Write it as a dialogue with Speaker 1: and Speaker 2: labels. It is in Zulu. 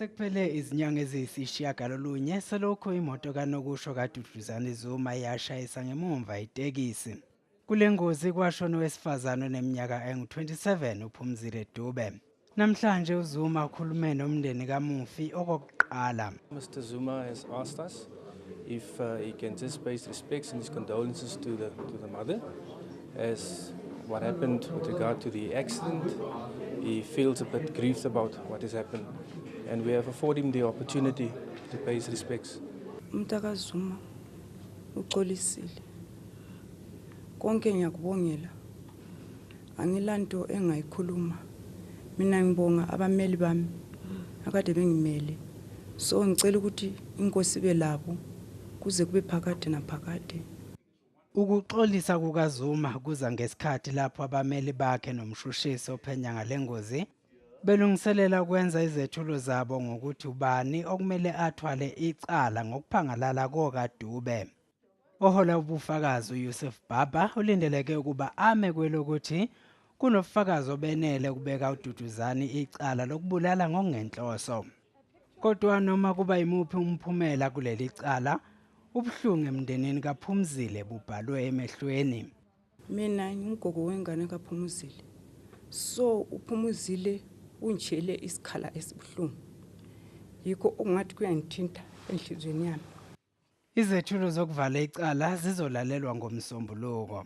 Speaker 1: Sekuphele izinyanga eziyisishiyagalolunye selokhu imoto kanokusho kaDuduzane Zuma yashayisa ngemumva itekisi. Kule ngozi kwashona owesifazane oneminyaka engu-27 uPhumzile Dube. Namhlanje uZuma ukhulume nomndeni kamufi okokuqala.
Speaker 2: Mr. Zuma has asked us if he can just pay his respects and his condolences to the mother, as what happened with regard to the accident. He feels a bit grieved about what has happened, and we have afforded him the opportunity to pay his respects.
Speaker 3: UmntakaZuma uxolisile konke, ngiyakubongela. Angilanto engayikhuluma mina. Ngibonga abameli bami akade bengimele, so ngicela ukuthi inkosi ibe labo kuze kube phakade naphakade.
Speaker 1: Ukuxolisa kukaZuma kuza ngesikhathi lapho abameli bakhe nomshushisi ophenya ngale ngozi belungiselela ukwenza izethulo zabo ngokuthi ubani okumele athwale icala ngokuphangalala kokaDube. Ohola ubufakazi uYusuf Baba ulindeleke ukuba ame kwelokuthi kunobufakazi obenele ukubeka uDuduzane icala lokubulala ngokungenhloso. Kodwa noma kuba imuphi umphumela kuleli cala, ubuhlungu emndenini kaPhumzile bubhalwe emehlweni.
Speaker 3: Mina ngingugogo wengane kaPhumuzile, so uPhumuzile ungitshiyele isikhala esibuhlungu, yikho okungathi kuyangithinta enhliziyweni yami.
Speaker 1: Izethulo zokuvala icala zizolalelwa ngoMsombuluko.